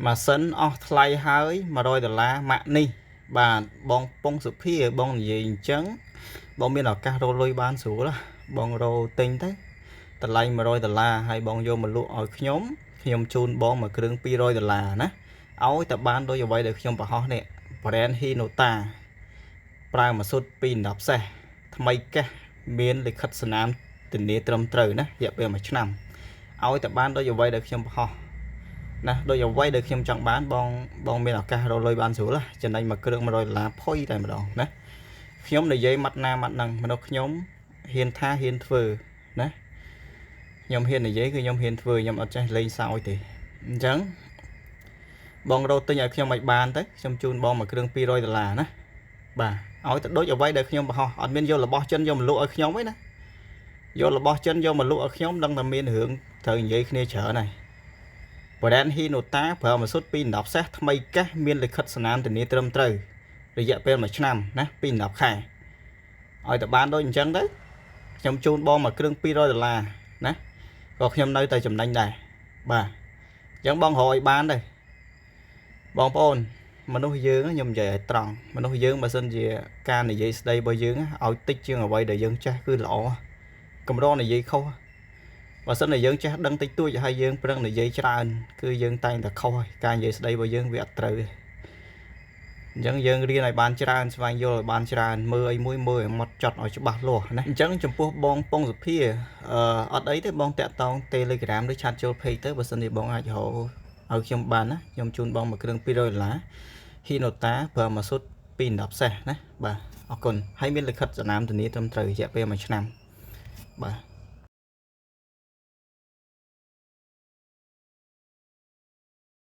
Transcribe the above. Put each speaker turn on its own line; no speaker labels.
ម៉ាស៊ីនអស់ថ្លៃហើយ100ដុល្លារម៉ាក់នេះបាទបងពងសុភាបងនិយាយអញ្ចឹងបងមានឱកាសរកលុយបានស្រួលបងរកទិញទៅតម្លៃ100ដុល្លារហើយបងយកមកលក់ឲ្យខ្ញុំខ្ញុំជូនបងមួយគ្រឿង200ដុល្លារណាឲ្យតែបានដូចអ្វីដែលខ្ញុំបង្ហោះនេះ brand Hinota ប្រើម៉ាស៊ូត2 10សេះថ្មីកេះមានលិខិតស្នាមធានាត្រឹមត្រូវណារយៈពេល1ឆ្នាំឲ្យតែបានដូចអ្វីដែលខ្ញុំបង្ហោះណាដូចអ្វីដែលខ្ញុំចង់បានបងបងមានឱកាសរកលុយបានស្រួលចំណេញមួយគ្រឿង100ដុល្លារផុយតែម្ដងណាខ្ញុំនិយាយម៉ាត់ណាម៉ាត់ហ្នឹងមនុស្សខ្ញុំហ៊ានថាហ៊ានធ្វើណាខ្ញុំហ៊ាននិយាយគឺខ្ញុំហ៊ានធ្វើខ្ញុំអត់ចេះលេងសើចទេអញ្ចឹងបងរកទិញឲ្យខ្ញុំឲ្យបានទៅខ្ញុំជូនបងមួយគ្រឿង200ដុល្លារណាបាទឲ្យទៅដូចអ្វីដែលខ្ញុំបង្ហោះអត់មានយករបស់ចិនយកមកលក់ឲ្យខ្ញុំទេណាយករបស់ចិនយកមកលក់ឲ្យខ្ញុំដឹងតែមានរឿងត្រូវនិយាយគ្នាច្រើនហើយ brand Hinota ប្រើម៉ាស៊ូត2 10សេះថ្មីកេះមានលិខិតស្នាមធានាត្រឹមត្រូវរយៈពេល1ឆ្នាំណា2 10ខែឲ្យតែបានដូចអញ្ចឹងទៅខ្ញុំជូនបងមួយគ្រឿង200ដុល្លារណាក៏ខ្ញុំនៅតែចំណេញដែរបាទអញ្ចឹងបងរកឲ្យបានទៅបងប្អូនមនុស្សយើងខ្ញុំនិយាយឲ្យត្រង់មនុស្សយើងបើសិនជាការនិយាយស្ដីរបស់យើងឲ្យតិចជាងអ្វីដែលយើងចេះគឺល្អកម្រនិយាយខុសបើសិនជាយើងចេះដឹងតិចតួចហើយយើងប្រឹងនិយាយច្រើនគឺយើងតែងតែខុសហើយការនិយាយស្ដីរបស់យើងវាអត់ត្រូវទេអញ្ចឹងយើងរៀនឲ្យបានច្រើនស្វែងយល់ឲ្យបានច្រើនមើលអីមួយមើលឲ្យម៉ត់ចត់ឲ្យច្បាស់លាស់ណាអញ្ចឹងចំពោះបងពងសុភាអឺអត់អីទេបងតាក់តង Telegram ឬchat ចូល page ទៅបើសិនជាបងអាចរកឲ្យខ្ញុំបានណាខ្ញុំជូនបងមួយគ្រឿង200ដុល្លារ Hinota ប្រើម៉ាស៊ូត2 10សេះណាបាទអរគុណហើយមានលិខិតស្នាមធានាត្រឹមត្រូវរយៈពេល1ឆ្នាំបាទ។